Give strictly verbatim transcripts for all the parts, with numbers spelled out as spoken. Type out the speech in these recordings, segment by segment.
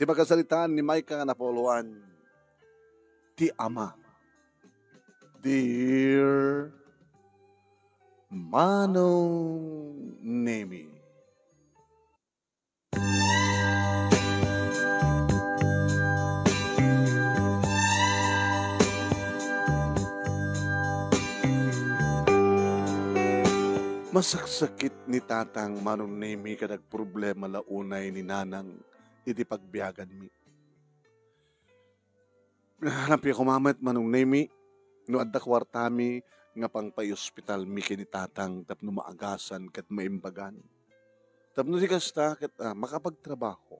Ti pakasaritaan ni Micah nga napuloan, ti ama. Dear Manong Nemi. Masaksakit ni Tatang Manong Nemi ket agproblema la unay ni Nanang iti pagbiaganmi. Napiako met, Manong Nemi, no adda kuartami nga pangpaihospitalmi ken ni Tatang tapno maagasan ket maimbagan. Tapno di kasta ket, ah, makapagtrabaho.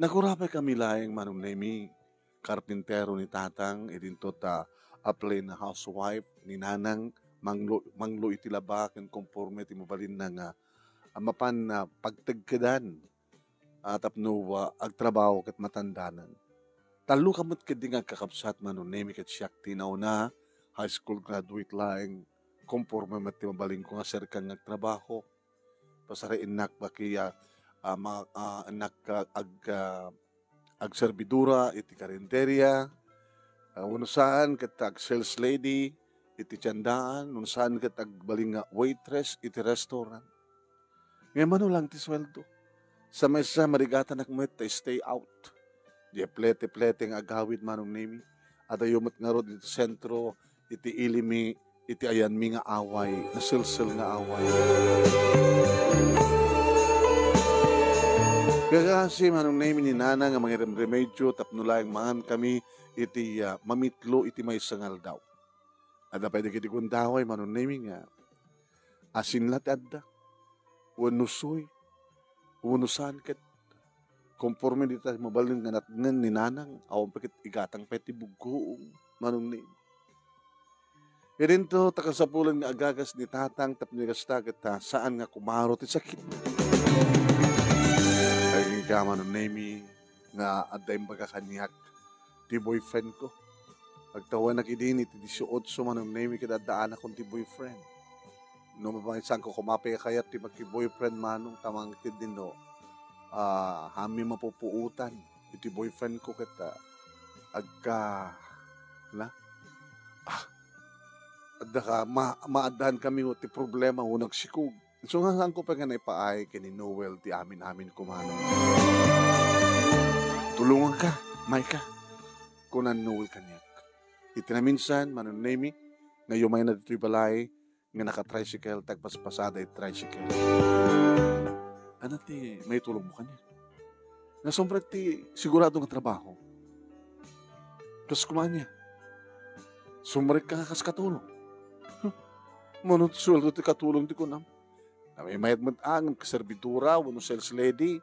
Nagkura pay kami laeng, Manong Nemi, karpintero ni Tatang, idinto ta a plain housewife ni Nanang, manglo, manglo iti laba ken konporme ti mabalinna nga, ah, mapan, ah, pagtegkedan, ah, tapno, ah, agtrabaho ket matandanan. Tallo ka met ketdi nga agkakabsat, Manong Nemi, ket siak ti nauna, high school graduate laeng, konporme met ti mabalinko nga serkan nga agtrabaho. Pasariennak baki, ah, ah, ma-, ah, innak, ah, ag-, ah, agserbidora iti karinderia, ah, wenno saan ket ag-sales lady iti tiendaan, wenno saan ket agbalin nga waitress iti restaurant. Ngem mano lang ti sueldo? Sa maysa, marigatanak met ta stay out. Di plete-plete nga agawid, Manong Nemi. Adayo met ngarud iti sentro, iti ilimi, iti ayanmi nga away, naselsel nga away. Kakasi, Manong Nemi, ni Nana nga mangiremremedyo tapno laeng mangan kami iti, ah, mamitlo iti maysa nga aldaw. Adda pay dagiti gundaway, Manong Nemi, nga asin la ti adda, wenno soy, wenno saan ket konporme dita mabalin nga natngen ni Nanang, awan pay ket igatang pay ti buggoong, Manong Nemi. Idinto ta kasapulan nga agagas ni Tatang tapno kasta ket, ah, saan nga kumaro ti sakit. Agingga, Manong Nemi, nga adda imbaga kaniak ti boyfriend ko. Agtawenak idin iti dieciocho, Manong Nemi, ket adda anakon ti boyfriend. No mapangisanko, koma pay kayat ti maki-boyfriend, Manong, ta mangted no, ah, haanmi mapupuotan iti boyfriend ko ket, ah, agka-, na? Ah, adda ka, ma-, maaddan kami ti problema, wenno agsikog. Isu nga saanko pay nga naipaay ken ni Noel ti amin-amin ko, Manong. "Tulonganka, Micah," kuna ni Noel kaniak. Iti naminsan, Manong Nemi, nga yumayna ditoy balay, nga naka-tricycle, tagpaspasada iti tricycle. "Ania ti maitulongmo kaniak?" "Nasumrek ti sigurado nga trabaho." "Kas kuman ania? Sumrekka nga kas katulong." "Huh, mano ti sueldo ti katulong ti kunam? Namimayat met angem ka serbidora wenno sales lady.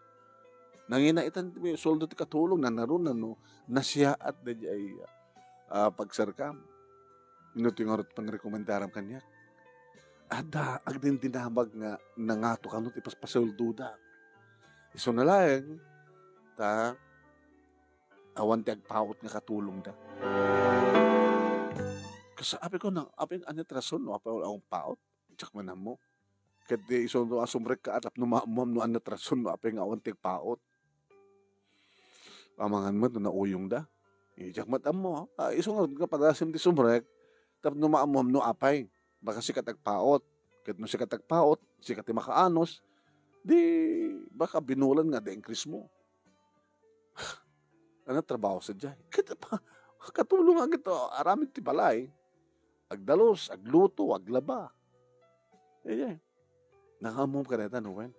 Nangina itan ti sueldo ti katulong, nanaruna no nasiaat daydiay, ah, pagserkam. Ino ti ngarud pangrekomendaram kaniak? Adda agdindinamag nga nangato kano ti paspasueldoda. Isuna laeng ta awan ti agpaut nga katulongda." Kas apay ko na, apay, ania ti rason no apay awan paut? Diak man ammo. Ket di isu no a sumrekka a tapno maammuam no ania ti rason no apay nga awan ti agpaut. Amangan met no nauyongda. Eh, diak met ammo. Ah, isu nga, nga padasem ti sumrek tapno maammuam no apay. Baka sika ti agpaut. Ket no sika ti agpaut, sika ti makaanus, di baka binulan nga adda increase mo. Ania ti trabaho sadiay? Ket pa-, katulong nga ket aramid ti balay. Agdalus, agluto, aglaba. Eh, eh. Nakaammo ka dayta, Noel?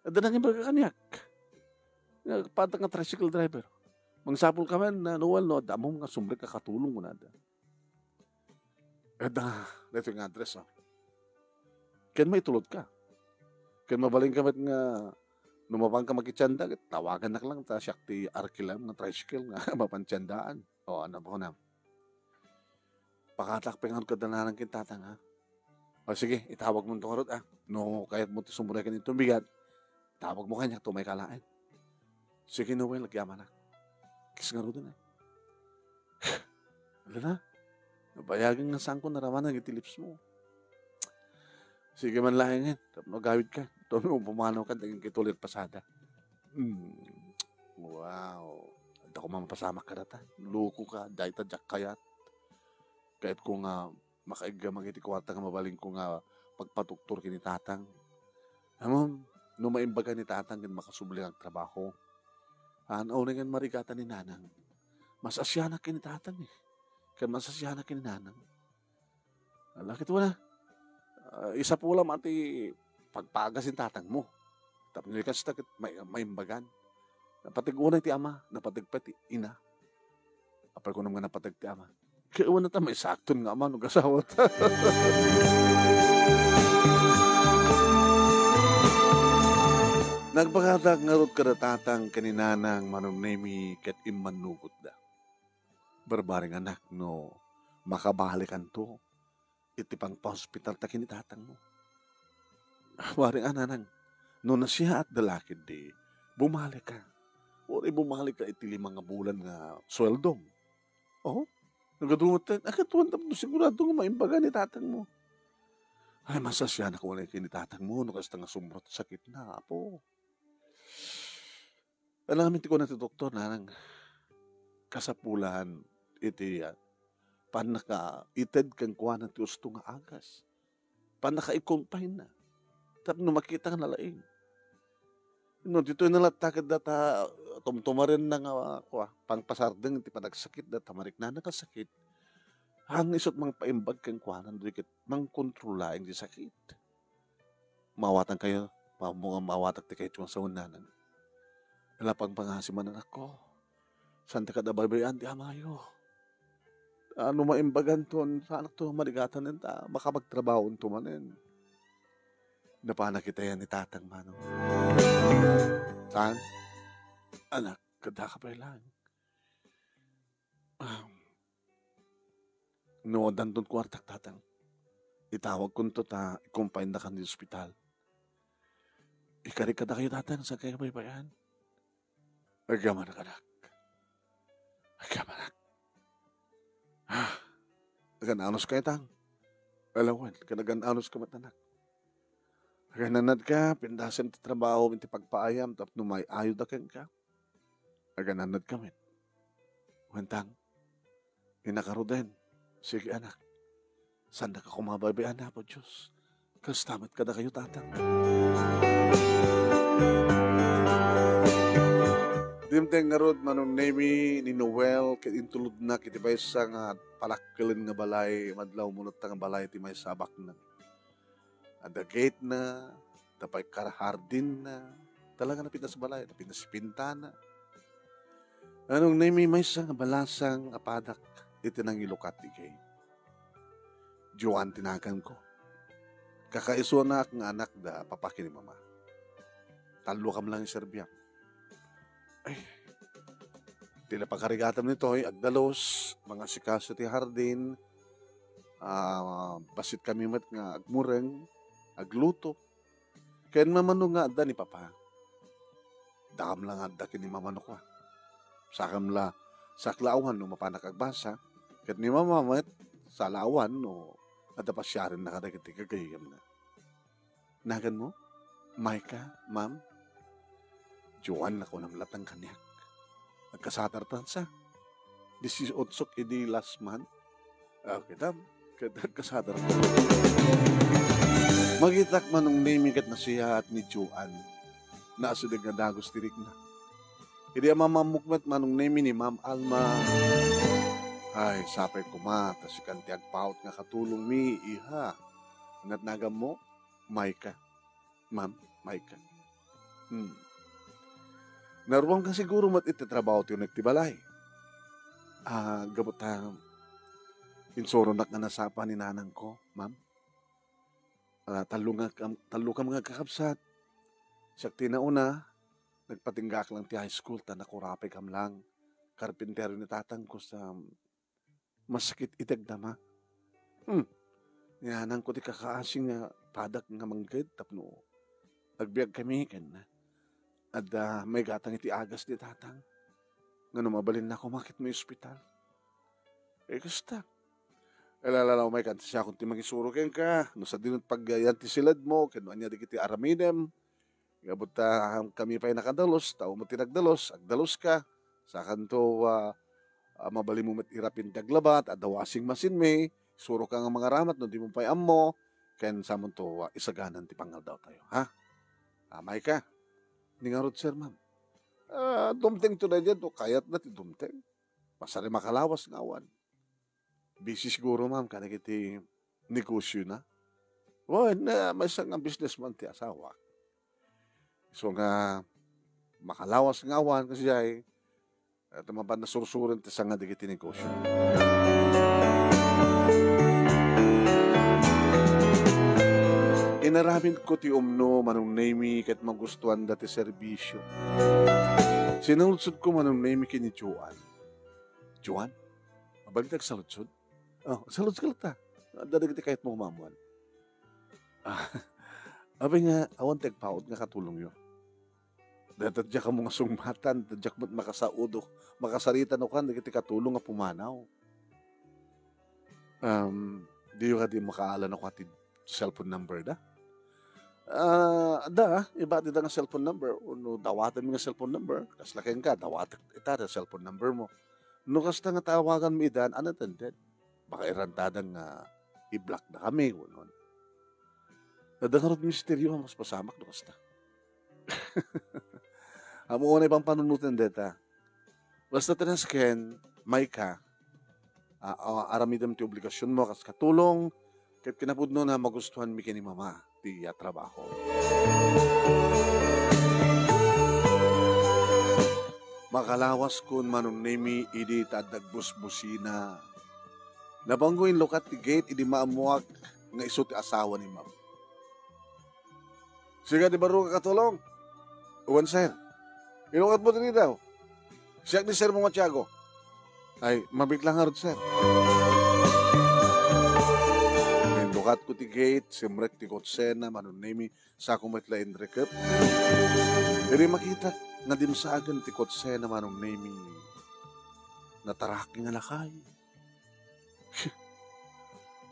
Adda nangimbaga kaniak. Nga, patak nga tricycle driver. Mangsapul ka man, na, Noel, no, adda ammom nga sumrek a katulong, kunada. Adda, daytoy nga address, oh. Ken maitulod ka. Ken mabalin ka met nga, no mapan ka makitienda, ket tawagannak lang, ta siak ti arkilem nga tricycle nga mapan tiendaan. O, ania ba kunam? Pakatak pay ngarud kada nanang ken tatang, ha? O, sige, itawagmo to ngarud, ah. No kayatmo ti sumrek ken inton bigat, tawagmo kaniak, tumay ka laeng. Sige, Noel, agyamanak. Kis ngaruden, eh. Ala na, nabayagen nga saanko naramanag iti lips mo. Sige man laengen, tapno agawid ka. Tapno pumanaw ka, daging kitulir pasada. Hmm. Wow. Adda koma mapasamak kadata. Loko ka, dayta diak kayat. Kayatko nga makaiggamag iti kuarta nga mabalinko nga pagpatuktor ken ni tatang. Ammom, no maimbagan ni tatang ken makasubli nga agtrabaho, haan unay nga marigatan ni nanang. Masasianak ken ni tatang, eh. Ken masasianak ken ni nanang. Ala, ket wala. Ah, isapulam ti pagpagas ni tatangmo. Tapno kasta ket may-, maimbagan. Napateg unay ti ama, napateg pay ti ina. Apay kunam nga napateg ti ama? Kaya wala ta maisakton nga ama no agasawata. Nagbagatak ngarud kada tatang ken ni nanang Manong Nemi ket immannugotda. Barbareng anak, no makabalikanto iti pangpaospitalta ken ni tatangmo. Barbareng a nanang, no nasiaatda la ketdi, bumalika. Uray bumalika iti lima nga bulan nga sueldom. Oh? Nagadumat tayo, agatuan tapno sigurado nga maimbagan ni tatangmo. Ay, masasianak unay ken ni tatangmo, no kasta nga sumrot sakitna, apo. Alangamin ti kuna ti doktor, nanang, kasapulan iti, ah, pannakaited kenkuana ti usto nga agas. Pannakaikonpainna. Tapno makita nga nalaing. No, ditoy nalatta ket data tumtumarenna nga, kua, pangpasardeng ti panagsakit data mariknana nga sakit. Haan isut mangpaimbag kenkuana, no di ket mangkontrol laeng ti sakit. Maawatan kayo, ma-, ma-, maawatak ti kayatyo nga sawen, nanang. Ala, pangpangasi man, anakko. Saan ti kada baybay-an ti amayo? Ano maimbaganton, saanakto marigatan ta makapagtrabahoanto manen. Napanak itayan ni tatang, manong. Tan, anak, kada ka pay lang. Ah, no, addanton kuartak, tatang. Itawagkonto ta ikompaindakan iti ospital. Ikarik kadakayo, tatang, saan kayo baybay-an? Agyamanak, anak. Agyamanak. Ah, agan-anos kayo, tang? Alawen, ken agan-anos ka met, anak. Agananad ka, pindasem ti trabaho iti pagpaayam tapno may-ayo da kenka. Agananad ka met. Wen, tang, Inakaruden, sige, anak. Saan da ka kumabaybayan, Apo Dios. Kasta met kadakayo, tatang. Dimteng ngarud, Manong Nemi, ni Noel, ket intulodna iti maysa nga palakkelen nga balay, madlaw mo latta nga balay ti maysa a baknang. Adda gate na, adda pay kar-, hardin na, talaga napintas balay, napintas pintana. Manong Nemi, maysa nga balasang a padak iti nangilukat ti gate. Joan ti naganko. Kakaisuanak nga anak da papa ken ni mama. Tallo kam lang serbiak. Ay, ti napakarigatam nitoy, agdalus, mangasikaso ti hardin, ah, bassit kami met nga agmureng, agluto. Ken mamano nga adda ni papa. Dam lang adda ken ni mamanok, ah. Sakam la, sak la awan no mapanak agbasa, ket ni mama met, sala awan no adda pasiarenna kadagiti gagayyemna. Naganmo? Maika, ma'am? Joan, nakunam latta kaniak. Agkasadartan sa. Disiotso idi last month. Ah, kita, kita agkasadar. Magitak, Manong Nemi, ket nasiyaat ni Joan. Naasideg nga dagus ti rikna. Idi a mamammukmet, Manong Nemi, ni Ma'am Alma. Ay, sapay koma, ta sikan ti agpaut nga katulongmi, iha. Nat naganmo? Maika. Ma'am, maika. Hmm. Naruam ka siguro met iti trabaho ti unek ti balay. Ah, gapu ta insuronak nga nasapa ni nanangko, ma'am. Ah, tallo nga kam-, tallo kam nga kakabsat. Siak ti nauna, nagpatinggaak lang ti high school ta nakurapay kam lang. Karpintero ni tatangko sa masakit iti agdama. Hmm. Ni nanangko ti kakaasi nga padak nga mangged tapno agbiag kami ken adda maigatang iti agas ni tatang. Ngano mabalinna koma ket may ospital. Eh, kasta. Ilalalaw may kanti siakon ti mangisuro kenka, no sadino paggayan ti siledmo, ken no ania dagiti aramidem, Ngem ta kami pay nakadalus, tao met ti nagdalus, agdaluska, sakanto, ah, ah, mabalinmo met irapin ti aglabat, adda washing machine mi, isuroka nga mangaramat no dimo pay ammo, ken samonto, ah, isaganan ti pangaldaw tayo, ha? Amay ka. Ni ngarud, sir, ma'am. Ah, dumteng to daydiay, no kayatna ti dumteng. Masari makalawas nga awan. Busy siguro, ma'am, kadagiti negosiona. Wen, maysa nga businessman ti asawa. Isu nga makalawas nga awan, kasdiay, ta mapan nasursuren ti sanga dagiti negosio. Inaramidko ti umno, Manong Nemy, ket magustuanda ti serbisio. Sinaludsodko, Manong Nemy, ken ni Joan. Joan? Mabalin ti agsaludsod? Oh, saludsodka latta. Adda dagiti kayatmo nga ammoan. Ah, apay nga, awan ti agpaut nga katulongyo. Dayta diak ammo nga sungmatan, ta diak met makasaudo, makasarita no kan dagiti katulong nga pumanaw. Um, diyo kadi makaala no kua ti cellphone number da? Ah, adda, ibatida nga cellphone number, wenno dawatenmi nga cellphone number, kasla kenka, dawatek ita ti cellphone number mo. No kasta nga tawaganmi ida, unattended. Baka irantada nga i-block da kami, wenno. Adda ngarud misteryo nga mas pasamak no kasta. Ammo unay pampanunoten dayta. Basta ti nasken, mayka, ah, ah, aramidem ti obligasionmo kas katulong, ket kinapudnona, magustuanmi ken ni Mama ti iya trabaho. Makalawaskon, Manong Nemy, idi ta adda agbusbusina. Nabango inlukat ti gate idi maammoak nga isu ti asawa ni Ma'am. Sika ti baro nga katulong? Wen, sir. Inukatmo ditoy daw. Siak ni Sir Mama Tiago. Ay, mabit lang ngarud, sir. Inlukatko ti gate, simrek ti kotsena, Manong Nemy, sako met la inrikep. Idi makitak nga dimsagen ti kotsena, Manong Nemy, natarak nga lakay.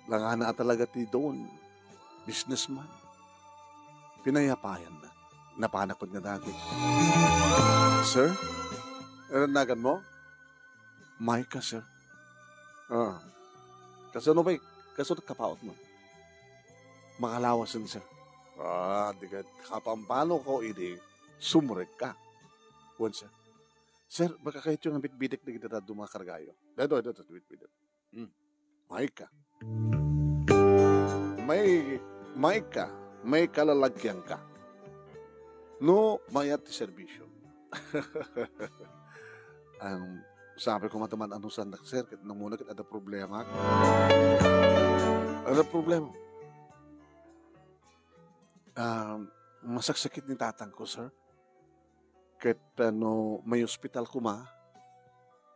Langana a talaga ti don, businessman. Pinayapayanna. Napanak pud nga dagos. Sir? Ano nagan mo? Micah, sir. Ah. Kasano ba, kasano kapaot mo? Makalawasen, sir. Ah, di ka kapampano ko idi sumrek ka. Wen, sir. Sir, baka kayatyo nga bitbitek dagiti dadduma nga kargayo. Daytoy, daytoy, bitbitek. Hmm. Micah. May, Micah, may kalalagyan ka. No, mayat ti serbisyo. Ang sabi ko mataman ano sandak, sir, ket namuna ket ada problema. Ada problema. Ah, masaksakit ni tatang ko, sir. Ket, ah, no maiospital koma,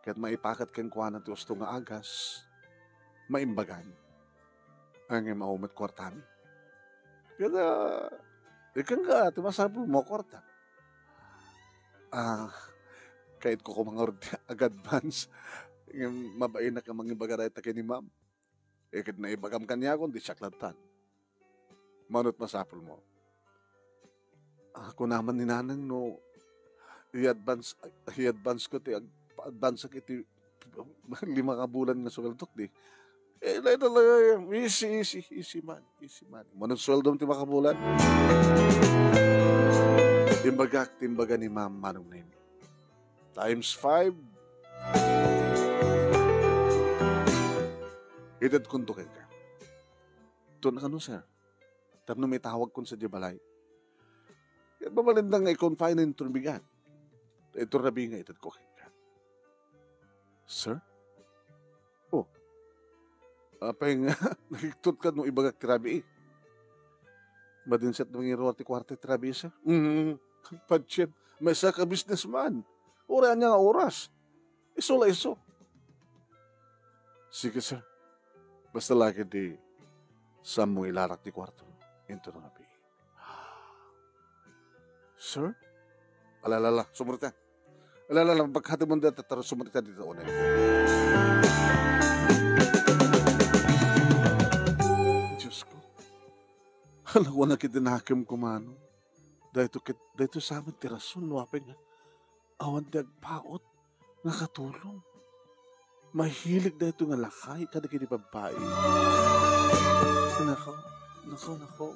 ket maipakat kenkuana ti usto nga agas, maimbagan. Ngem awan met kuartami. Ket, ah, ikkan ka, ti masapul mo, kuarta. Ah, kayatko koma ngarud ti ag-advance. Ngem mabainak nga mangibaga dayta ken ni ma'am. Iket naibagam kaniakon, di siak lattan. Mano ti masapul mo? Ah, kuna man ni Nanang no i-advance, i-advance ko ti ag-, advance ak iti lima ka bulan nga suweldok, di. Eh, dayta lang, easy, easy, easy man, easy man. Mano ti suweldom ti makabulan? Imbagak, ti imbaga ni Ma'am Manong Nemi. Times five. Itedkonto kenka. Ito na kano, sir? Tapno maitawagkon sadiay balay. Ket mabalinda nga i-confine inton bigat. Ito rabii nga itedko kenka. Sir? Oh. Apay nga, nakiktot ka no ibagak ti rabii. Madinset mangiruar ti kuarta ti rabii, sir? Mm. Patien, maysa ka businessman. Uray ania nga oras. Isu la isu. Sige, sir. Basta lagi di saanmo ilarak ti kuarto. Inton rabii. Sir? Ala, ala, ala, sumurita. Ala, ala, ala, pagkati mo dita, taro sumurita dita, unay. Diyos ko. Ala, wala kita nakim kumano. Daytoy ket, daytoy sa met ti rason no apay nga awan ti agpaut nga katulong. Mahilig daytoy nga lakay kadagiti babbai. Nako, nako, nako.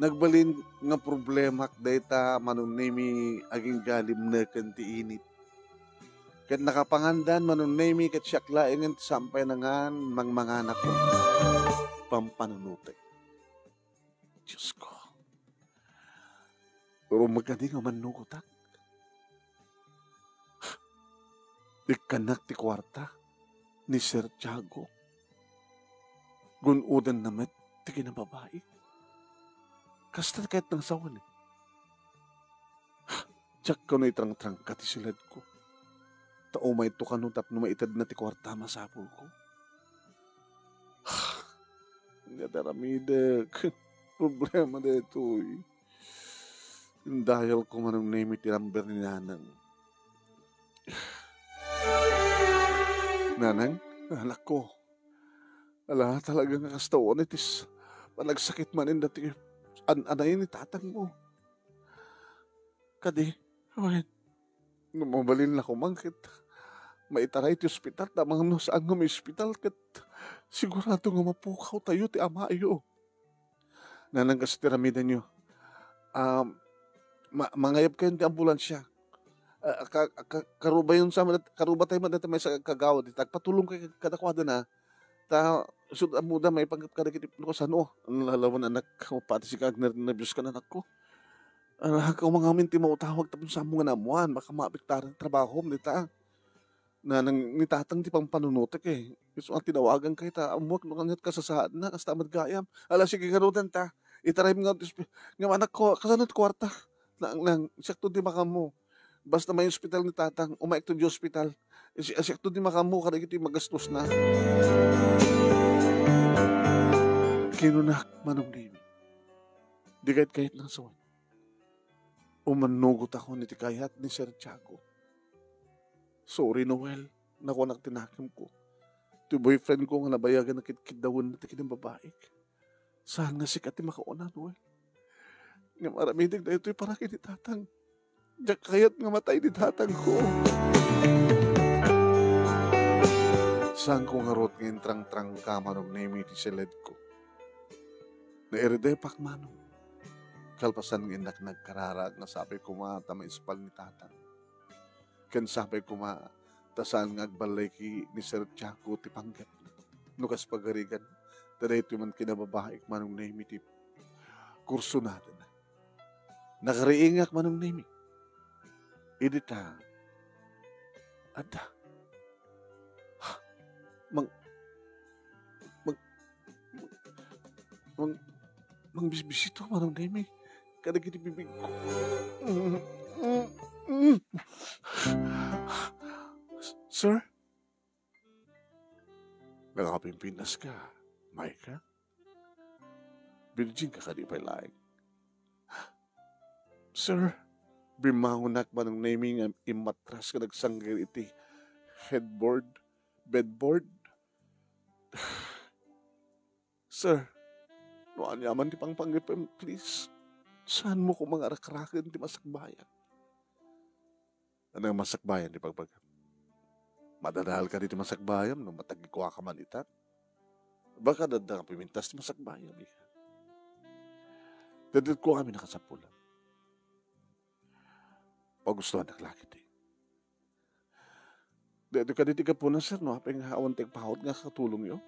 Nagbalin nga problemak dayta, Manong Nemi, agingga limneken ti init. Ket nakapangandan, Manong Nemi, ket siak laengen ti saan pay a ngan mangmanganak. Pampanunotek. Diyos ko. Rumeng kadi nga mannugotak. Ikkannak ti kuarta ni Sir Tiago. Gun-odenna met ti kinababaik. Kasta kayat nang sawen, eh. Diak kano itrangtrangka ti siledko. Ta umayto kano tapno maitedna ti kuarta a masapulko. Ania ti aramidek? Problema daytoy. Indayalko, Manong Nemi, ti number ni Nanang. Nanang, anakko. Ala, talaga nga kasta unay ti s-, panagsakit manen dati an-anay ni tatangmo. Kadi, wen, no mabalin la koma ket maitaray ti ospital, ta mangno saan nga maospital ket sigurado nga mapukawtayo ti amayo. Nanang, kas ti aramidenyo. Um, ma-, mangayabkayon ti ambulansia. Ah, ka-, ka-, karubayon sa met, karubatay met dayta maysa a kagawad ita. Agpatulongkay kadakuada na. Ta, isut' ammoda maipanggep kadagiti no kasano. Ang lalawan anak, pati sika agner-, nerbios ka, anakko. Ah, hagka umangamin ti mautawag tapno saanmo nga naammoan, baka maapektaran ti trabahom dita. Nanang, ni tatang ti pampanunotek, eh. Isu nga tinawaganka ita, ammoak no kaniat kasasaadna, kasta met gayam. Ala, sige, garuden ta. Itarayem nga, nga anakko, kasano ti kuarta? Nang, nang, siakto ti makammo. Basta maiospital ni tatang, umayakto di ospital. Si-, siakto ti makammo kadagiti magastosna. Kinunak, Manong Nemi. Di kayat-kayat nang sawen. Umannugotakon iti kayat ni Sir Tiago. Sorry, Noel, nakuanak ti nakemko. Ti boyfriendko nga nabayagan a kidkiddawenna ti kinababaik. Saan nga sika ti makauna, Noel. Ngem aramidek daytoy para ken ni tatang. Diak kayat nga matay ni tatangko. Saanko ngarud nga intrangtrangka, Manong Nemi, iti siledko. Nairidepak, Manong. Kalpasan nga innak nagkararag nga sapay koma ta maispal ni tatang. Ken sapay koma ta saan nga agballayki ni Sir Tiago ti panggepna. No kas pagarigan, ta daytoy man kinababaik, Manong Nemi, ti kursunadana. Nakariingak, Manong Nemi. Idi ta, adda. Mang-, mang-, mang-, mangbisbisito, Manong Nemi, kadagiti bibigko. Sir? Nakapimpinas ka, Micah? Virgin ka kadi pay laeng? Sir, bimmangonak, Manong Nemi, nga immatras ken agsanggir iti headboard, bedboard. Sir, no aniaman ti pangpanggepem, please, saanmo koma nga arakraken ti masakbayan. Ania nga masakbayan ti bagbagam? Madadael kadi ti masakbayam no matagikuaka man ita? Baka adda nga pimintas ti masakbayam, ika. Daytoy kua amin a kasapulan. Pagustuhannak la ketdi. Daytoy kadi ti gapuna, sir, no apay nga awan ti agpaut nga katulongyo.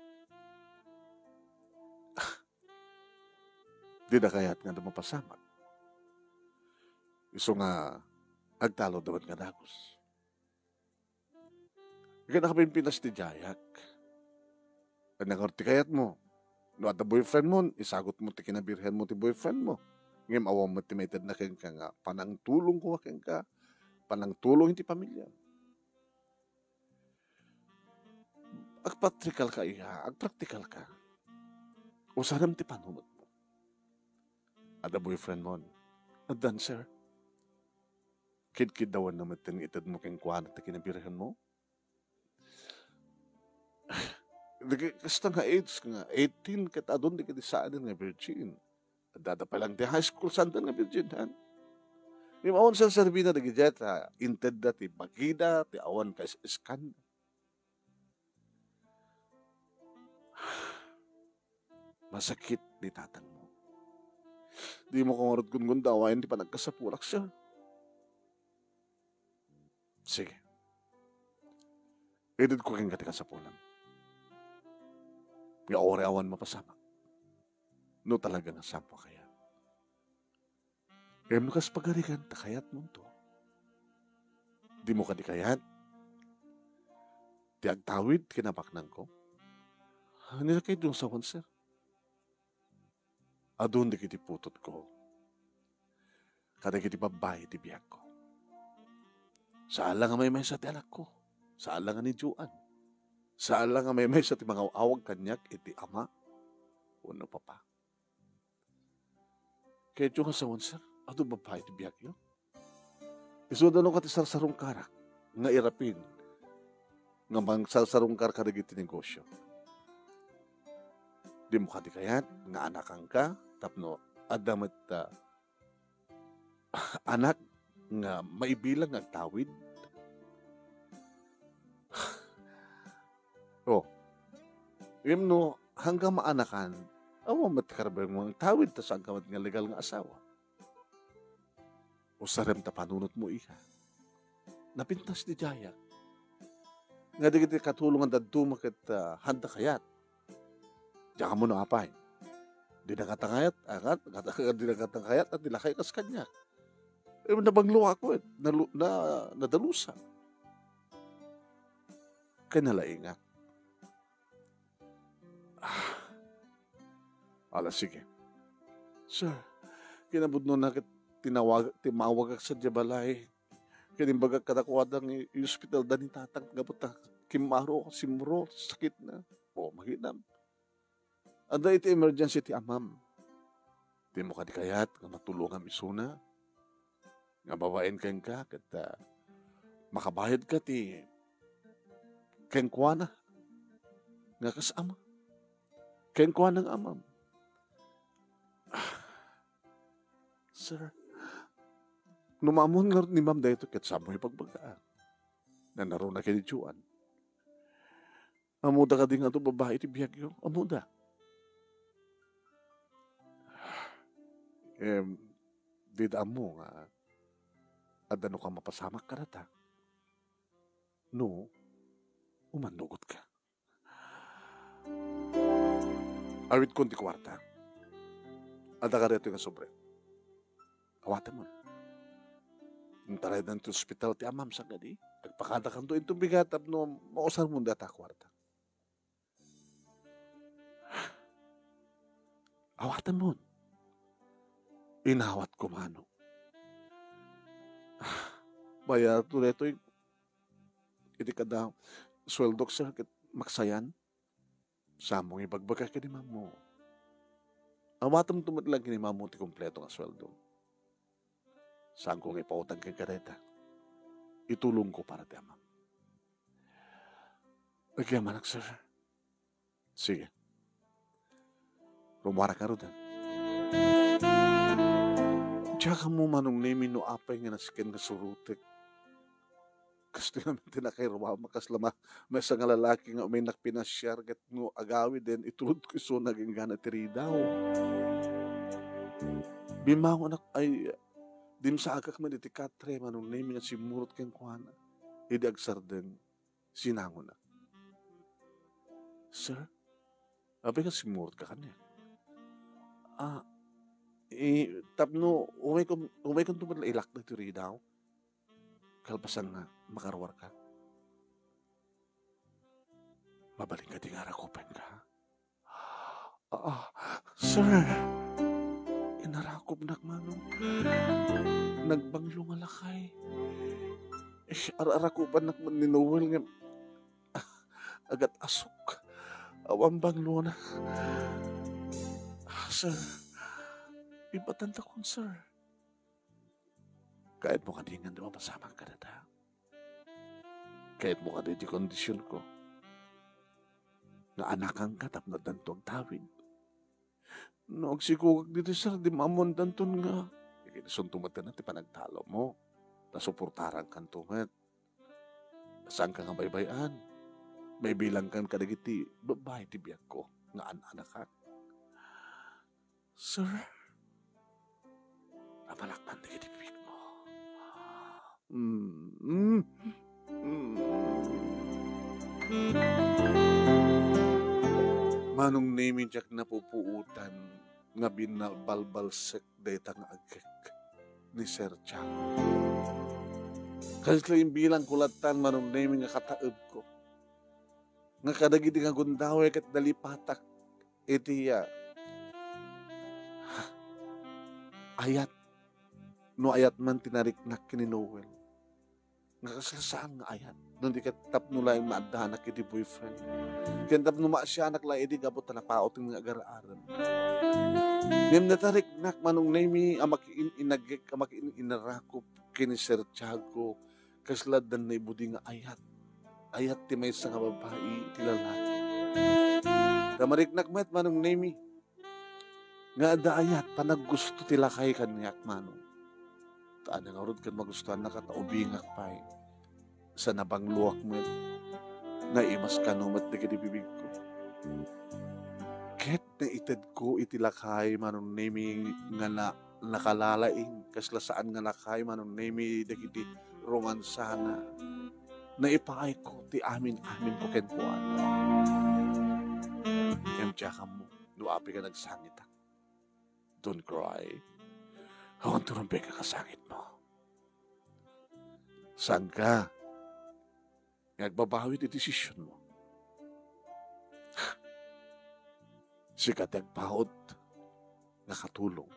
Dida kayat nga adda mapasamak. Isu nga agtalon da met nga dagus. Ket nakapimpinas ti diayak. Ania ngarud ti kayatmo? No adda boyfriendmo, isagutmo ti kinabirhenmo ti boyfriendmo. Ngem awan met ti maitedna kenka nga panangtulong koma kenka, panangtulong iti pamiliam. Agpraktikalka, iya, agpraktikalka. Usaram ti panunotmo. Adda boyfriendmo? Addan, sir. Kidkiddawanna metten nga itedmo kenkuana ti kinabirhenmo? Di kasta nga age nga eighteen ket adun di kadi saanen nga virgin. Addada pay lang ti high school, saanda nga birjinhan. Ngem awan serserbina dagidiay ta intedda ti bagida, ti awan kaiskan. Masakit ni tatangmo. Dimo ko ngarud gungondawaen ti panagkasapulak, sir. Sige. Itedko kenka ti kasapulam. Nga uray awan mapasamak. No talaga nga saan a kayat. Ngem no kas pagarigan ta kayatmonto, dimo kadi kayat ti agtawid ken abaknangko? Ania kayatyo nga sawen, sir? Adun dagiti putotko kadagiti babbai ti biagko. Saan la nga maymaysa ti anakko. Saan la nga ni Joan. Saan la nga maymaysa ti mangaw-awag kaniak iti ama wenno papa. Kayatyo nga sawen, sir, adu babbai ti biagyo? Isuda no kadi sarsarungkarak nga irapin nga mangsarsarungkar kadagiti negosyo. Dimo kadi kayat nga anakanka tapno adda met, ah, anak nga maibilang nga agtawid? Oh. Ngem no, hanggang maanakan, awan met ti karbayo nga agtawid, ta saan ka met nga legal nga asawa. Usarem ta panunotmo, iha. Napintas ti diayak. Nga dagiti katulong nga dadduma ket, ah, handa kayat. Diak ammo no apay. Dina kayat, angat, dina kayat, at dilakay kas kaniak. Eh, nabanglo ako, eh. Nalu-, na, nadalusa. Kay nalaingak. Ah. Ala, sige. Sir, kinapudno na ket tinawag, timawagak sadiay balay. Ket imbagak kadakuada nga i-, i-ospitalda ni tatang gapu ta kimmaro, simro, sakit na. O, maginam. Adda iti emergency ti amam. Dimo kadi kayat nga matulongam isuna? Nga babaen kenka ket, ah, makabayad ka ti kenkuana nga kas ama. Kenkuana nga amam. Ah, sir, no maammoan ngarud ni ma'am daytoy ket saanmo ipagbaga. Nanaruna ken ni Joan. Ammoda kadi nga adu babbai ti biagyo? Ammoda. Em, dida ammo nga adda no ka mapasamak kadata. No, umannugot ka. Awitkon ti kuarta. Adda kadi daytoy nga sobre. Awatemon. Intaraydan ti ospital ti amam, saan kadi? Agpakadakanto inton bigat tapno mausarmon dayta a kuarta. Awatemon. Inawatko mano. Bayarto daytoy iti kada sueldok, sir, ket maksayan. Saanmo nga ibagbaga ken ni ma'am mo. Awatemto met lang ken ni ma'am mo ti kompleto nga sueldo. Saanko nga ipautang kenka dayta. Itulongko para ti amam. Agyamanak, sir. Sige. Rummuarak ngaruden. Diak ammo, Manong Nemy, no apay nga nasken nga surotek. Kastoy ngamin ti nakairuam a kasla ma-, maysa nga lalaki nga umaynak pinasiar ket no agawiden, itulodko isuna nga inggana ti ridaw. Bimmangonak ay dimsaagak met iti katre, Manong Nemy, nga simmurot kenkuana. Idi agsardeng, sinangonak. Sir, apay nga simmurot ka kaniak? Ah, eh, tapno umaykon, umaykonto met la ilakna ti ridaw. Kalpasan nga makaruarka. Mabalin kadi nga arakupenka? Ah, sir, inarakupnak, Manong. Nagbanglo nga lakay. Eh, ar-, arakupannak man ni Noel nga agat-asok. Awan banglona. Ah, sir, ibatantakon, sir. Kayatmo kadi nga di mapasamak kadata? Kayatmo kadi ti kondisionko? Nga anakanka tapno addanto agtawid? No agsikugak ditoy, sir, di maammoandanton nga. Isunto met ti panagtalawmo. Ta suportarankanto met. Saanka nga baybay-an. Maibilangkan kadagiti babbai ti biagko nga an-anakak. Sir, apanak man dagiti bibigmo. Mm, mm, mm. Manong Nemi, diak napupuotan nga binabalbalsek dayta nga agek ni Sir Tiago. Kasla imbilangko lattan, Manong Nemi, nga kataebko. Nga kadagiti nga gundaway ket nalipatak iti, ah, ayat, no ayat man ti nariknak ken ni Noel. Nga kasla saan nga ayat, no di ket tapno laeng maaddanak iti boyfriend. Ken tapno maasianak laeng idi gapu ta napaut nga agar-arem. Ngem natariknak, Manong Nemi, a makiin-inagek, a makiin-inarakop ken ni Sir Tiago, kasla addan naibudi nga ayat. Ayat ti maysa nga babbai iti lalaki. Ta mariknak met, Manong Nemi, nga adda ayat, panaggusto ti lakay kaniak, Manong. Ta ania ngarud ket magustuannaka ta ubingak pay. Sa nabangloak met, naimas kano met dagiti bibigko. Ket naitedko iti lakay, Manong Nemi, nga na-, nakalalaing, kasla saan nga lakay, Manong Nemi, dagiti romansana. Naipaayko ti amin-aminko kenkuana. Ngem diak ammo no apay nga nagsangitak. Don't cry. Awan ti rumbeng a kasangitmo. Saanka nga agbabawi ti desisionmo. Sika ti agpaut nga katulong.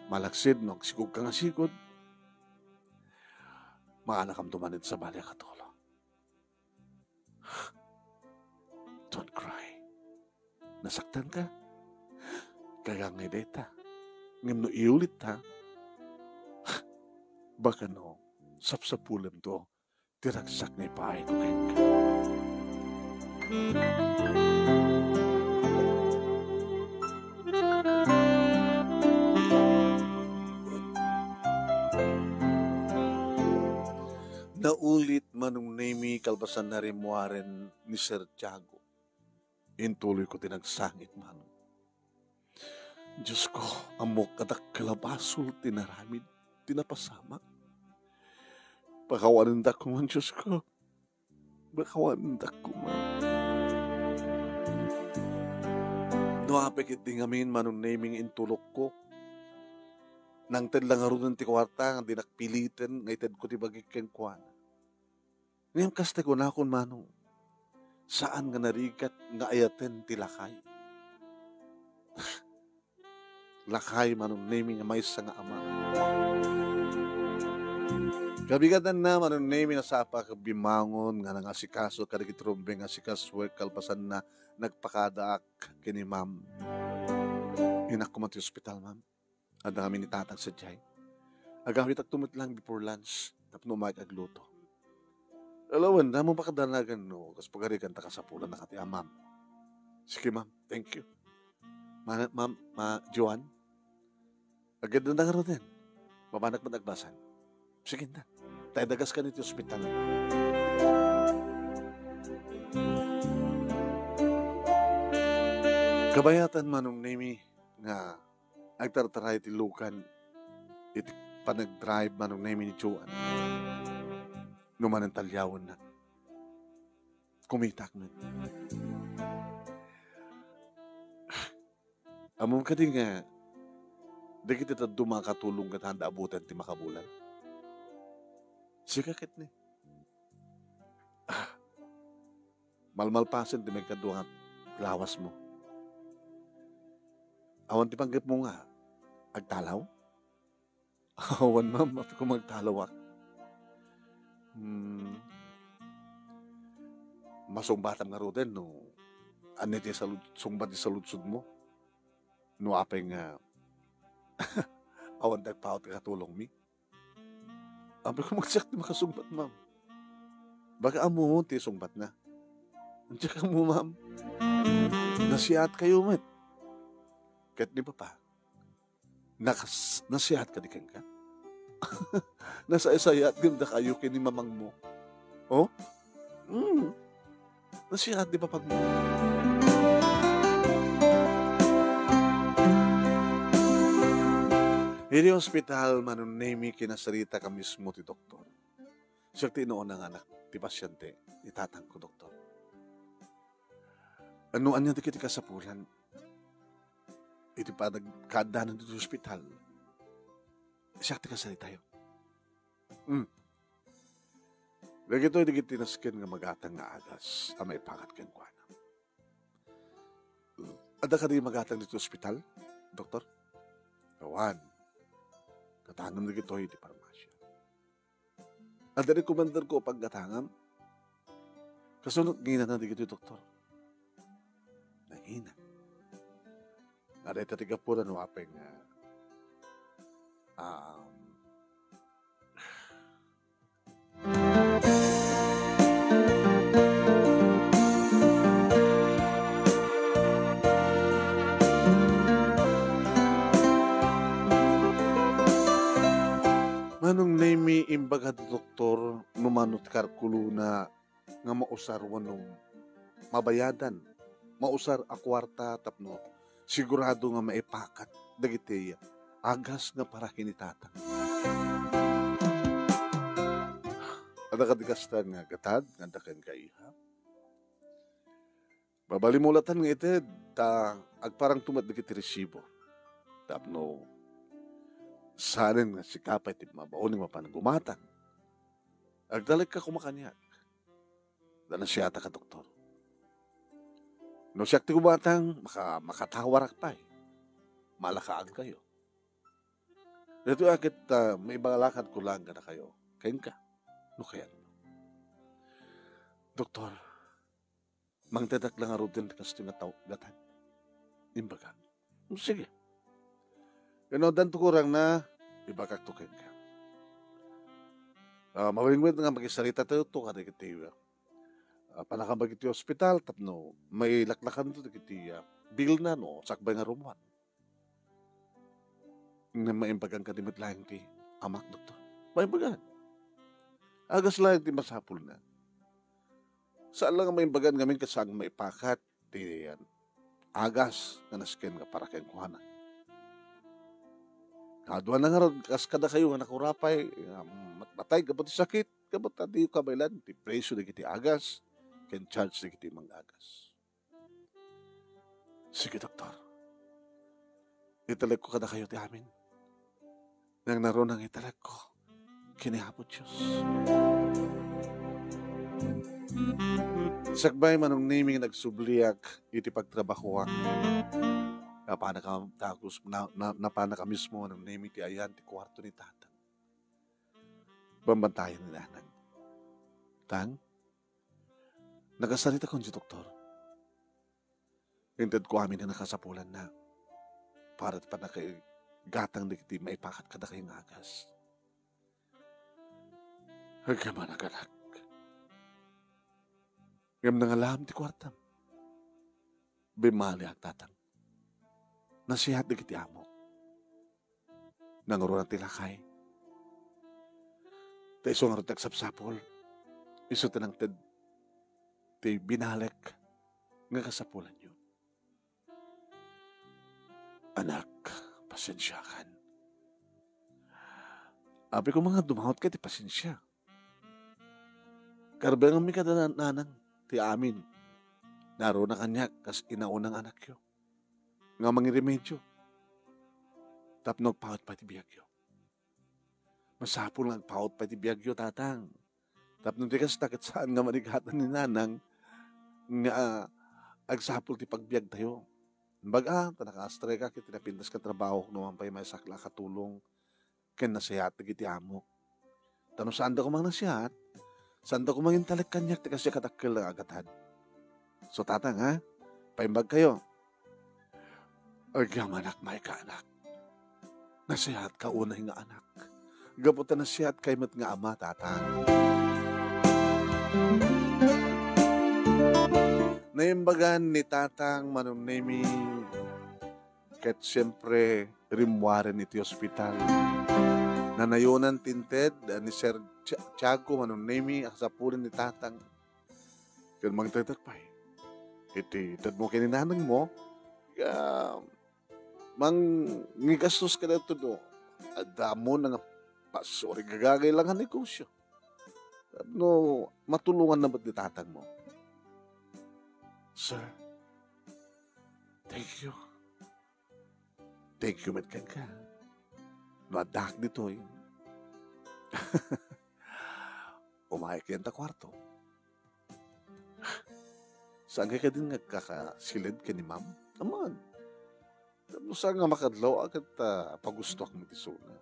Malaksid no agsigugka nga sigud, maanakamto man iti sabali a katulong. Don't cry. Nasaktanka? Kayat nga dayta. Ngem no iulitta, baka no sapsapulemto ti ragsak nga ipaayko kenka. Naulit, Manong Nemi, kalpasan na rimmuaren ni Sir Tiago. Intuloyko ti nagsangit, Manong. Diosko, ammok a dakkel a basol ti naramid ti napasamak. Pakawanendak man, Diosko. Pakawanendak man. No apay ketdi ngamin, Manong Nemi, nga intulokko. Nangted la ngaruden ti kuarta nga dinak piliten nga itedko ti bagik kenkuana. Ngem kasta kunakon, Manong, saan nga narigat nga ayaten ti lakay. Lakay, Manong Nemi, nga maysa nga ama. Kabigatanna, Manong Nemi, nasapak bimangon nga nangasikaso kadagiti rumbeng nga asikasuek kalpasanna nagpakadaak ken ni Ma'am. Inakko man ti ospital, Ma'am. Adda kami ni Tatang sadiay. Agawitakto met lang before lunch tapno umayek agluto. Alawan, damo pakadanagan no kas pagarigan ta kasapulan na kati a, Ma'am. Sige, Ma'am. Thank you. Ma-, Ma'am, Ma-, Joan? Agad na ngaruden. Mabanak man agbasan. Sige na. Tay dagas ka iti ospital. Kabayatan, Manong Nemi, nga agtartaray ti lukan iti panagdrive, Manong Nemi, ni Joan. No manen talyawenna. Kumitak met. Ammom kadi nga dagiti dadduma a katulong ket haanda abuten ti makabulan? Sika ketdi. Ah, malmalpasen ti maikadua nga lawasmo. Awan ti panggepmo nga agtalaw? Awan, ma'am. Apay koma agtalawak? Hmm. Masungbatam ngaruden no ania ti salud-, sungbat ti saludsodmo? No apay nga awan ti agpaut nga katulongmi? Apay koma siak ti makasungbat, ma'am? Baka ammo ti sungbatna. Diak ammo, ma'am. Nasiatkayo met. ket ni Papa, nakas-, nasiyaat kadi kenka? Nasaysayaat ngem dakayo ken ni mamangmo. Oh? Mm. Nasiyaat ni papagmo. Iti ospital, Manong Nemi, kinasarita ka mismo ti doktor. Siak ti inuuna nga anak ti pasiente ni tatangko, doktor. Ania dagiti kasapulan iti panagkaaddanan ditoy ospital? Siak ti kasaritayo. Hmm. Dagitoy dagiti nasken nga magatang nga agas a maipakat kenkuana. Adda kadi magatang ditoy ospital, doktor? Awan. Gatangem dagitoy iti parmasia. Adda recommender ko a paggatangam. Kasano nanginana dagitoy doktor? Nangina. Nga dayta ti gapuna no apay nga, um, Manong Nemi, imbaga ti doktor no mano ti kalkulona nga mausar wenno mabayadan, mausar a kuarta tapno sigurado nga maipakat dagiti agas nga para ken ni tatang. Adda kadi kasta nga gatad nga adda kenka, iha? Mabalin mo latan nga ited ta agparangto met dagiti resibo. Tapno saanen nga sika pay ti mabaonen mapan gumatang. Agtalekka koma kaniak. Ta nasiatak a doktor. No siak ti gumatang, maka-, makatawarak pay. Malakaagkayo. Daytoy a ket, ah, maibalakadko laeng kadakayo. Kenka. No kayatmo. Doktor, mangtedak la ngaruden ti kastoy nga tao, gatad. Imbagak. Sige. Ken no addanto kurangna, ibagakto kenka. Ah, mabiit met nga makisarita tayo to kadagiti, ah, pannakabagi ti ospital tapno mailaklakanto dagiti, ah, bill na no sakbay nga rumuar. Ngem maimbagan kadi met laeng ti amak, doktor. Maimbagan. Agas laeng ti masapulna. Saan la nga maimbagan ngamin ket saan maipakat ti agas nga nasken nga para kenkuana. Kaduana ngarud, kas kadakayo nga nakurapay, nga mat-, matay gapu ti sakit, gapu ta diyo kabaelan ti presio dagiti agas, ken charge dagiti manggagas. Sige, doktor. Italekko kadakayo ti amin. Nangnaruna nga italekko ken ni Apo Dios. Sakbay, Manong Nemi, nga nagsubliak iti pagtrabahoak, napanaka dagus, na, na, napanaka mismo, Manong Nemi, ti ayan ti kuarto ni Tatang. Bambantayan ni Nanang. Tang, nakasarita kon ti doktor. Intedko amin a nakasapulanna para ti pannakagatang dagiti maipakat kadakayo nga agas. Agyamanak, anak. Ngem nangalaam ti kuartam. Bimmaliak, Tatang. Nasiat dagiti amok. Nangruna ti lakay. Ta isu ngarud ti agsapsapul. Isu ti nangted ti binalek nga kasapulanyo. Anak, pasensiakan. Apay koma nga dumawat ka ti pasensia. Karbenganmi kada na-, nanang ti amin. Naruna kaniak kas inauna nga anakyo nga mangiremedio tapno agpaut pay ti biagyo. Masapul nga agpaut pay ti biagyo, Tatang. Tapno di kasta, ket saan nga manigatan ni Nanang nga, ah, agsapul ti pagbiagtayo. Imbag, ah, ta naka-strike ak iti napintas nga trabaho, no man pay maysak la a katulong ken nasiat dagiti amok. Ta no saanda koma nga nasiat, saanda koma nga intalek kaniak ti kasdiay kadakkel nga agatad. So, Tatang, ha? Paimbagkayo. Agyamanak, maikaanak. Nasiatka unay nga anak. Gapu ta nasiatkay met nga ama, Tatang. Naimbagan ni Tatang Manong Nemi Ket siempre, rimmuaren iti ospital. Nanayonan ti inted ni Sir Tia-, Tiago, Manong Nemi, a kasapulan ni Tatang. Ken mangdakdak pay iti tedmo ken ni nanangmo, nga mangigastos kadaytoy no adda ammona nga pasurigagagay lang a negosyo. No matulonganna met ni tatangmo. Sir, thank you. Thank you met kenka. No addaak ditoy, umayka ita kuarto. Saan kadi nga agkakasiled ken ni Ma'am? Aman. Tapno saan nga makadlaw a ket, ah, pagustoak met isuna.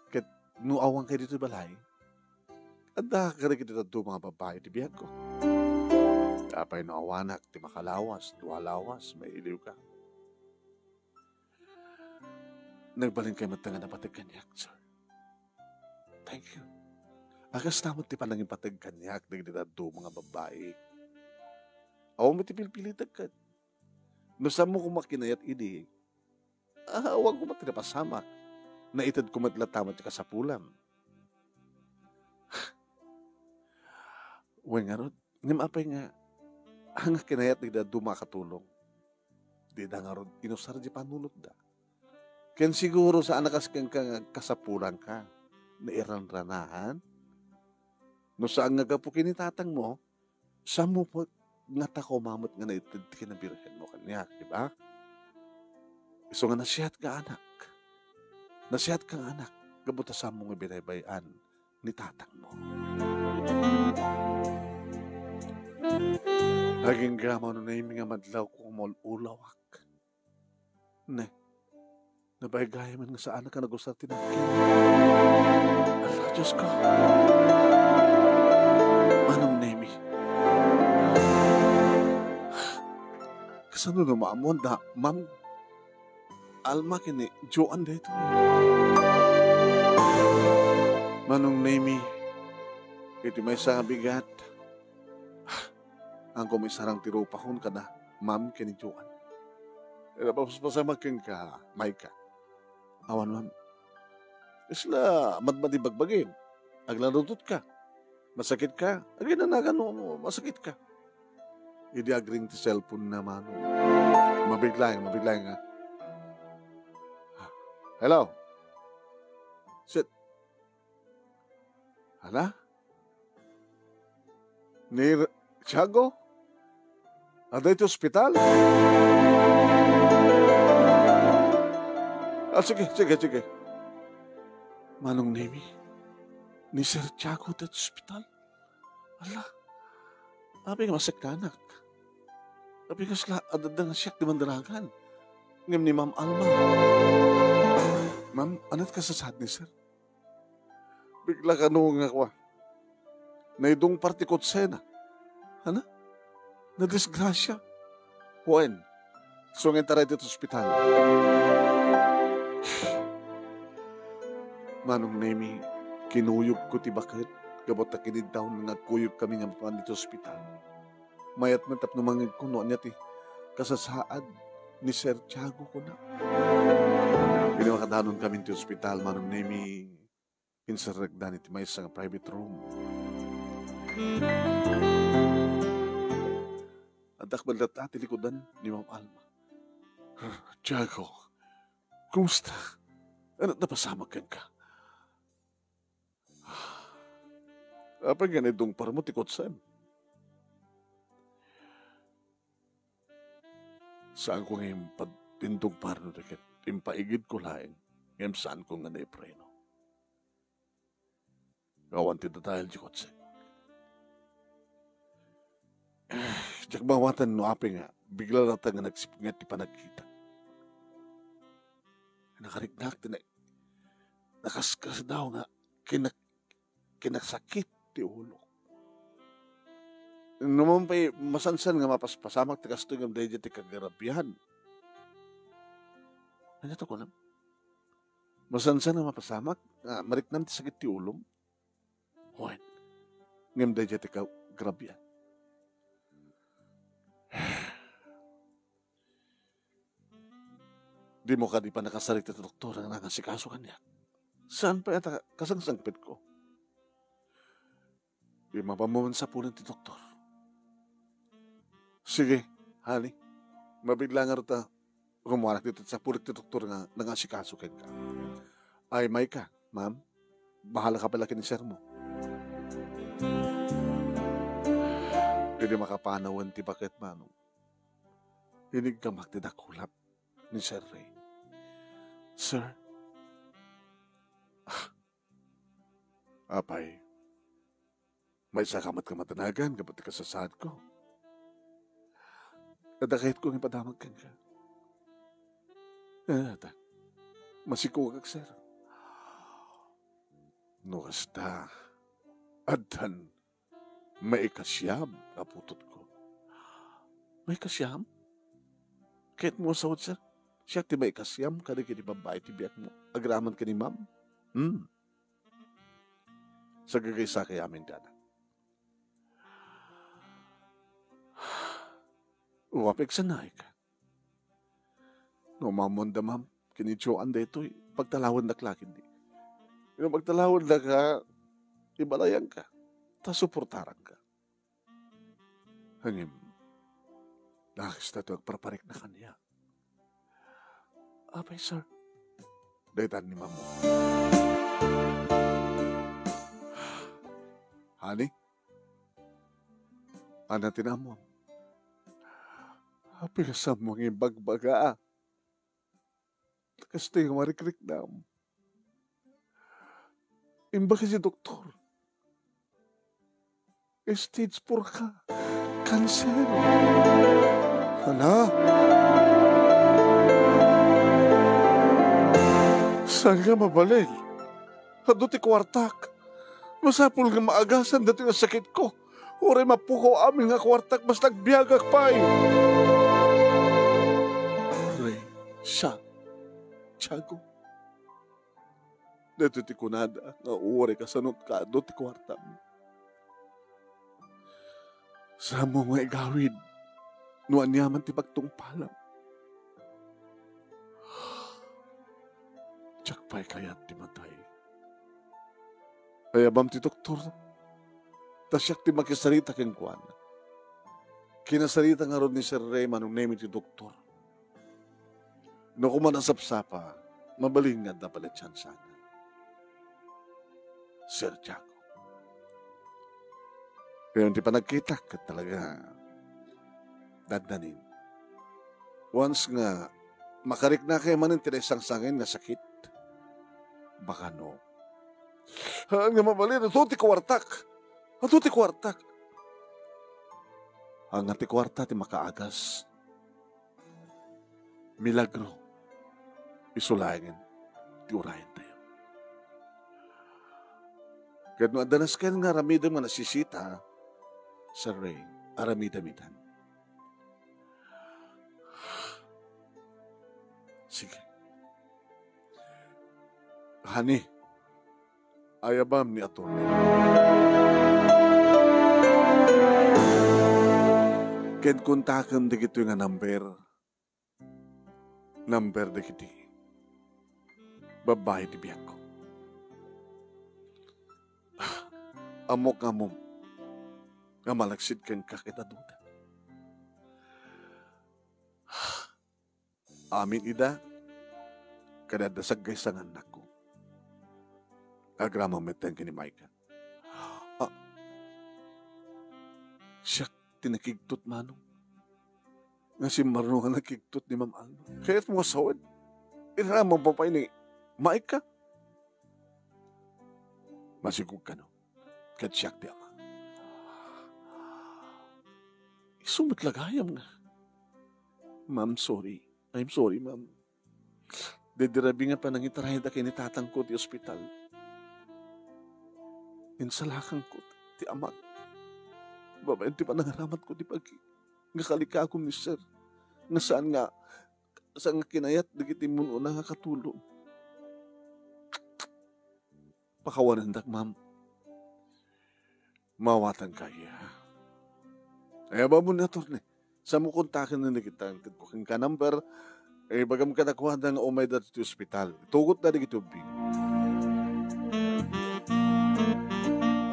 Ket no awanka ditoy balay, adda kadagiti dadduma nga babbai ti biagko. Apay no awanak ti makalawas, dua lawas, mailiwka. Nagbalinkayo met nga napateg kaniak, sir. Thank you. A, kasta met ti panangipateg kaniak dagiti dadduma nga babbai. Awan met ti pilpilitek ket. No saanmo koma kinayat idi, ah, awan koma ti napasamak. Naited koma met latta met ti kasapulam. Wen ngarud, ngem apay nga, ania kinayat dagiti dadduma a katulong? Dida ngarud inusar ti panunotda. Ken siguro saan a kas kenka nga agkasapulanka, nairanranahan? No saan nga gapu ken ni tatangmo, saanmo met nga ta koma met nga naited ti kinabirhenmo kaniak, di ba? Isu nga nasiatka, anak. Nasiatka nga anak, gapu ta saanmo nga binaybay-an ni tatangmo. Agingga, Manong Nemi, nga madlawko nga maul-ulawak. Ne, nabaybay-an man nga saanak a nagusar ti nagkim. Ala, Diosko. Manong Nemi. Kasano no maammoan da, Ma'am Alma ken ni Joan daytoy? Manong Nemi, iti maysa nga bigat, Saan koma isarang ti rupakon kada Ma'am ken ni Joan. Napaspasamak kenka, Maika. Awan, Ma'am. Isla madmadi bagbagim. Aglarutotka. Masakitka. Aginanagan no masakitka. Idi agring ti cellphone na, Manong. Mabigla, mabigla nga. Hello? Sit. Hala? Ni R-, Tiago? Adda iti ospital? Ah, sige, sige, sige. Manong Nemi, ni Sir Tiago adda iti ospital? Ala, apay nga masekkanak? Apay kasla adda nga siak ti mandaragan? Ngem ni Ma'am Alma. Ma'am, ania ti kasasaad ni Sir? Bigla kano nga kua, naidungpar ti kotsena. Ania? Nadisgrasia. Wen, sungenta ditoy ospital. Manong Nemi, kinuyogko ti baket gapu ta kiniddaw nga agkuyogkami nga mapan ditoy ospital. Mayat met tapno mangngegko no ania ti kasasaad ni Sir Tiago, kuna. Idi makadanonkami ti ospital, Manong Nemi, inserrekdan iti maysa nga private room. Addak met latta ti likudan ni Ma'am Alma. "Tiago, kumusta? Ania ti napasamak kenka?" "Apay nga naidungparmo ti kotsem?" "Saanko nga impad-, indungparno ket impaigidko laeng, ngem saanko nga naipreno. Awan ti dadael ti kotsek. Diak maawaten no apay nga bigla latta nga nagsipnget ti panagkitak. Nakariknak ti na-, nakaskas daw nga kinak-, kinasakit ti ulo. No man pay masansan nga mapaspasamak ti kastoy ngem daydiay ti kagarabian." "Ania to kunam?" "Masansan nga mapasamak nga mariknam ti sakit ti ulom?" "Wen, ngem daydiay ti kagarabian." Dimo kadi pannakasarita ti doktor nga nangasikaso kaniak? Saan pay a ta kasangsangpetko? Imabammo man sapulen ti doktor. Sige, honey. Mabiit la ngarud ta rumuanak ditoy sapulek ti doktor nga nangasikaso kenka. Ay, Micah, ma'am, bahala ka pala ken ni sir mo. Idi makapanawen ti baket, manong, iniggamak ti dakulap ni Sir Ray. Sir? Ah, apay, maysaka met ka madanagan gapu ti kasasaadko. Adda kayatko nga ipadamag kenka. Eh, ta, masikugak, sir. No kasta, addan maikasiam a putotko. Maikasiam? Kayatmo a sawen, sir? Siak ti maikasiam kadagiti babbai ti biagmo agraman ken ni ma'am? Hmm. Sagagaysakay amin, anak. Wa, pigsannaek. No maammoanda, ma'am, ken ni Joan daytoy, pagtalawendak la ketdi. No pagtalawendaka, ibalayanka, ta suportaranka. Ngem, nakasta ti agparparikna kaniak. Apay, sir? Daytan ni ma'am. Honey? Ania ti naammoam? Apay, saanmo nga imbagbaga? Kastoy nga marikriknam. Imbag iti doktor, stage four ka. Cancer. Ania? Saan nga mabalin? Adu ti kuartak. Masapul nga maagasan datoy nga sakitko. Uray mapukaw amin nga kuartak, basta agbiagak pay. Ray, Sa, Tiago. Daytoy ti kunada nga uray kasano ti kaadu ti kuartam. Saanmo nga igawid no aniaman ti pagtungpalam. Diak pay kayat ti matay. Ayabam ti doktor, ta siak ti makisarita kenkuana. Kinasarita ngarud ni Sir Ray manong Nemi ti doktor. No koma nasapsapa, mabalin nga adda pay la tiansa. Sir Jacob. Ngem ti panagkitak ket talaga dandanin. Once nga makariknakay manen ti naisangsangen nga sakit, baka no. Haan nga mabalin, adu ti kuartak. Adu ti kuartak. Haan nga ti kuarta ti makaagas. Milagro, isu laengen ti urayentayo. Ket no adda nasken nga aramidem nga nasisita, Sir Ray, aramidem itan. Sige. Honey, ayabam ni attorney. Ket kontakem dagitoy nga number. Number dagiti babbai ti biagko. Ammok nga ammom nga malaksid kenka ket aduda. Amin ida, kada adda saggaysa nga annakko. Agraman metten ken ni Micah. Ah, siak ti nakigtot, manong. Nga simmarno nga nakigtot ni Ma'am Alma. Kayatmo nga sawen? Iramanmo pay ni Micah? Masikog kano. Ket siak ti ama. Isu met la gayam nga. Ma'am, sorry. I'm sorry, ma'am. Daydi rabii nga panangitarayda ken ni tatangko ti ospital. Insalakanko ti amak babaen ti panangaramatko ti bagi nga kalikagum ni sir, nga saan nga, saan nga kinayat dagiti immun-una nga katulong. Pakawanendak, ma'am. Maawatanka, iya. Ay, ababaw ni attorney. Saanmo kontaken dagita, intedko kenka number, Ibagam kadakuada nga umayda ti ospital. Itugotda dagiti ubbing.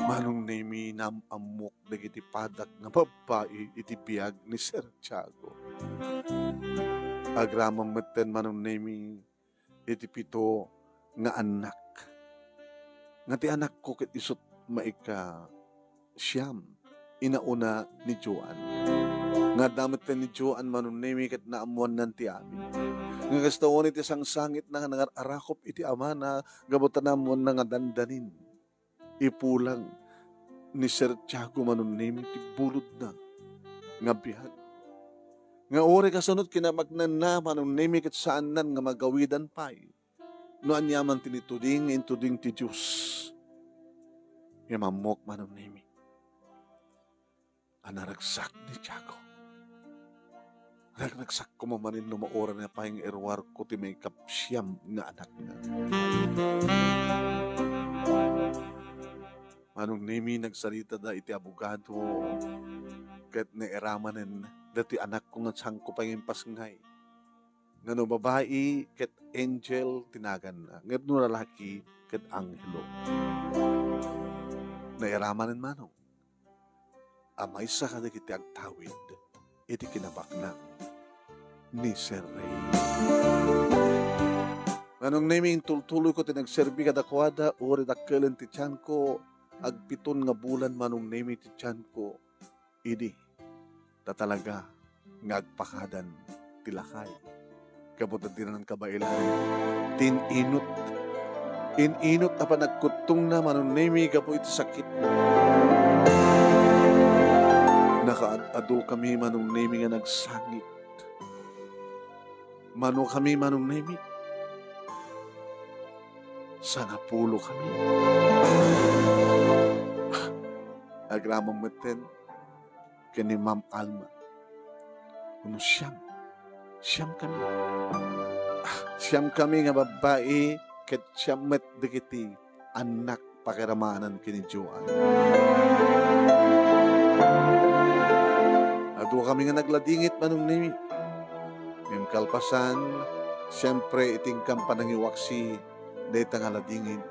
Manong Nemi, naam-ammok dagiti padak nga babbai iti biag ni Sir Tiago. Agraman metten, Manong Nemi, iti pito nga annak. Nga ti anakko ket isut' maikasiam, inauna ni Joan. Nga adda metten ni Joan, Manong Nemi, ket naammoannan ti amin. Nga kasta unay ti sangsangitna nga nangar-arakop iti amana, gapu ta naammoanna nga dandanin ipulang ni Sir Tiago, Manong Nemi, ti bulodna nga biag. Nga uray kasano ti kinabaknanna, Manong Nemi, ket saannan nga magawidan pay no aniaman ti nituding nga intuding ti Dios. Ngem ammok, Manong Nemi, a naragsak ni Tiago. Ragragsak koma manen no maurayna pay nga iruarko ti maikasiam nga anakna. Manong Nemi, nagsaritada iti abogado ket nairamanen dati anakko nga saanko pay nga impasngay. Nga no babai ket Angel ti naganna, ngem no lalaki ket Angelo. Nairamanen, Manong, a maysa kadagiti agtawid iti kinabaknang ni Sir Ray. Manong Nemi, intultuloyko ti nagserbi kadakuada, uray dakkelen ti tianko, agpiton nga bulan, Manong Nemi, ti tianko idi ta talaga nga agpakadan ti lakay. Gapu ta dina kabaelan ti in-inut. In-inut a panagkuttongna, Manong Nemi, gapu iti sakitna. Nakaad-adukami, Manong Nemi, nga nagsangit. Manokami, Manong Nemi. Sangapulokami. Agraman metten ken ni Ma'am Alma. Kuno siam. Siamkami. Ah, siamkami nga babbai ket siam met dagiti annak pakiramanan ken ni Joan. Adukami nga nagladingit, Manong Nemi. Ngem kalpasan, siempre, iti inkam panangiwaksi dayta nga ladingit,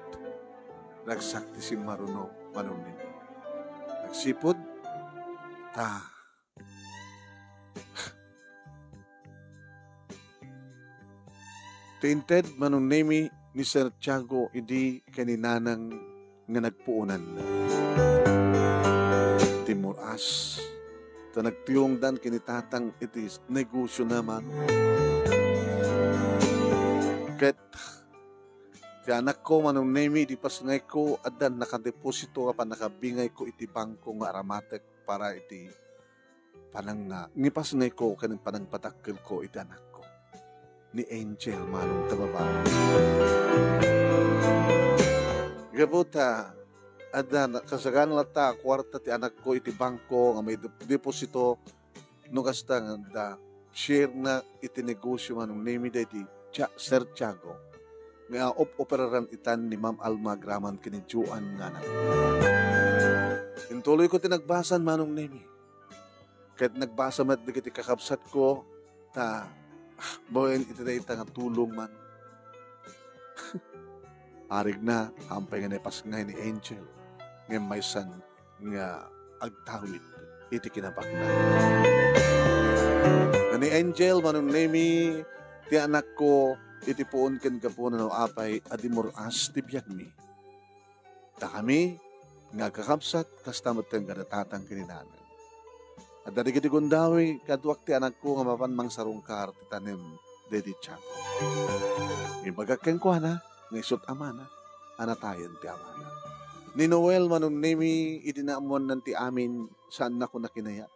ragsak ti simmaruno, Manong Nemi. Nagsipud, ta Ti inted, Manong Nemi, ni Sir Tiago idi ken ni Nanang nga nagpuonan. Timmur-as, ta nagtirongdan ken ni Tatang iti negosiona, Manong. Ket ti anakko, Manong Nemi, idi pasngayko, adda nakadeposito a pannakabingayko iti bangko nga aramatek para iti panang-, nga ipasngayko ken panangpadakkelko iti anakko. Ni Angel, Manong, ta babai. Gapu ta, adda na-, kasagana latta a kuarta ti anakko iti bangko nga maidep-, deposito, no kasta nga adda share na iti negosio, Manong Nemi, daydi Tia-, Sir Tiago, nga op-operaran itan ni Ma'am Alma agraman ken ni Joan nga anak. Intuloyko ti nagbasa, Manong Nemi. Ket nagbasa met dagiti kakabsatko, ta, ah, babaen iti dayta nga tulong man. Arigna, ampay nga naipasngay ni Angel, ngem maysan nga agtawid iti kinabaknang. Ni Angel, Manong Nemi, ti anakko, iti puon ken gapuna no apay a dimmur-as ti biagmi. Ta kami nga agkakabsat, kasta metten kada tatang ken ni nanang. Adda dagiti gundaway, kaduak ti anakko nga mapan mangsarungkar ti tanem daydi Tiago. Imbagak kenkuana nga isut' a mana a natayen ti amana. Ni Noel, Manong Nemi, idi naammoannan ti amin, saannako nakinayat.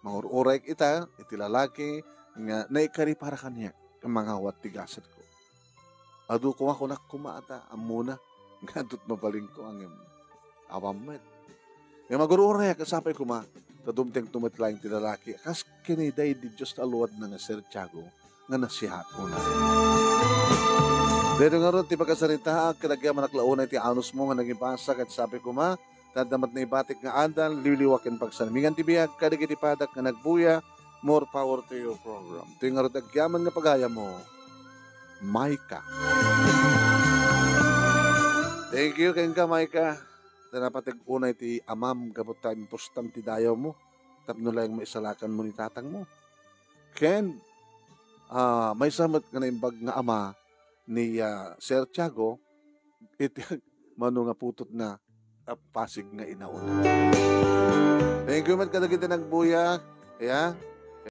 Mangur-urayek ita iti lalaki nga naikari para kaniak nga mangawat ti gasetko. Adu koma kunak koma ta ammona nga adut mabalinko ngem awan met. Nga mangur-urayek, sapay koma ta dumtengto met laeng ti lalaki a kas ken ni daydi Dios a luadna nga Sir Tiago nga nasihat unay. Daytoy ngarud ti pakasaritaak ket agyamanak la unay ti anusmo nga nangibasa ket sapay koma ta adda met naibatik nga adal, liwliwa ken pagsalmingan ti biag kadagiti padak nga nagbuya More power to your program. Itoy ngarud ti agyaman nga pagayammo, Micah. Thank you kenka, Micah. Ta napateg unay ti amam gapu ta impustam ti dayawmo tapno laeng maisalakanmo ni tatangmo. Ken, ah, maysa met nga naimbag nga ama ni, ah, Sir Tiago, iti mano nga putotna a pasig nga inauna. Thank you met kadagiti nagbuya. Ya,